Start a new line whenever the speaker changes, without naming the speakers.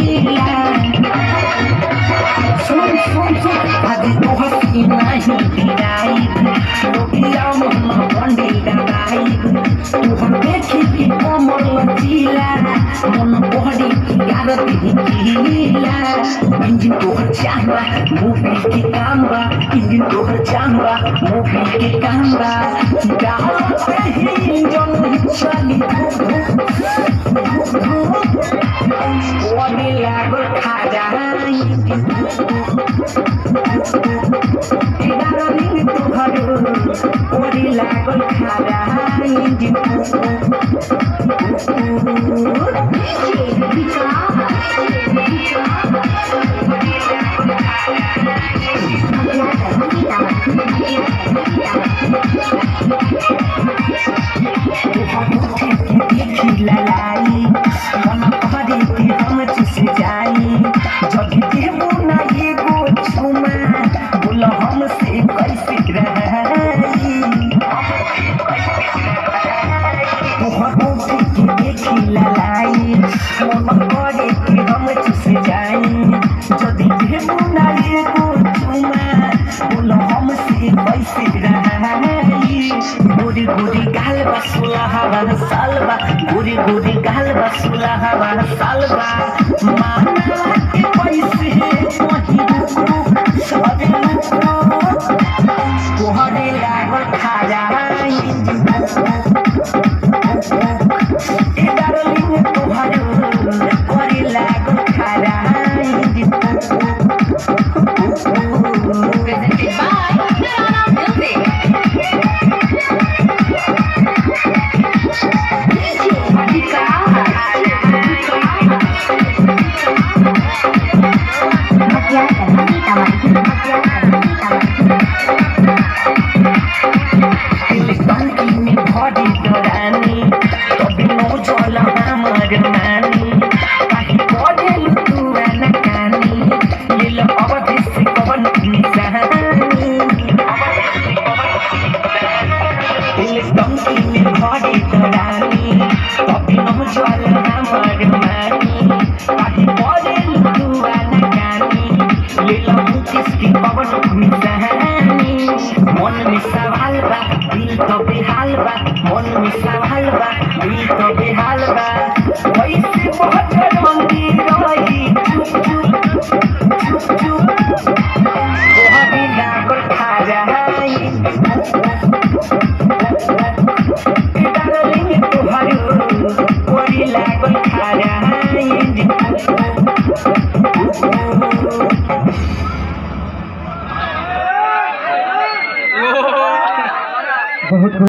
कीला। सुन सुन सुन आज तो हसी नहीं दिलाई लोगिया मोहन बंडी दबाई तुहर देखी के कमर लचीला मन बहरी यार कीला। इंजन तोहर चाहबा मोबिल के काम बा, इंजन तोहर चाहबा मोबिल के काम बा। डाल ही इंजन चली धूप धूप धूप धूप ओने लागल खाजा इंजन धूप धूप डार्लिंग तोहर ओने लागल खाजा इंजन धूप धूप। ललाई मन करे कि हम चुस जाई जब देबू ना एगो चुमा बोल हमसे कैसे रही। तोहर उठे के देखी ललाई मन करे कि हम चुस जाई जब देबू ना एगो चुमा बोल हमसे कैसे रही। गोरी गोरी गाल बा सुलहवा सालबा, गोरी गोरी गाल बा सुलहवा सालबा। माना के पैसे वही रुक रुक अबे रुक रुक तोहरे लागल खाजा इंजन भूक भूक भूक ए डार्लिंग तोहर करे लागल खाजा इंजन भूक भूक भूक।
Presented by Nirana Music.
टंकी में भरी दरानी तभी नो जल हमर मानी काहे पड़ेलु तू अनकानी लेल अवधि से कवन निशानी। टंकी में भरी दरानी तभी नो जल हमर मानी काहे पड़ेलु तू अनकानी लेल मुकेश की कवन निशानी। मन में सवाल बा दिल तो बेहाल बा, मन में सवाल बा दिल तो बेहाल बा। वैसे बहुत रंगी रही चुप चुप चुप चुप तोहरे लागल खाजा डार्लिंग तोहर कोरी लागल खाजा।
बहुत।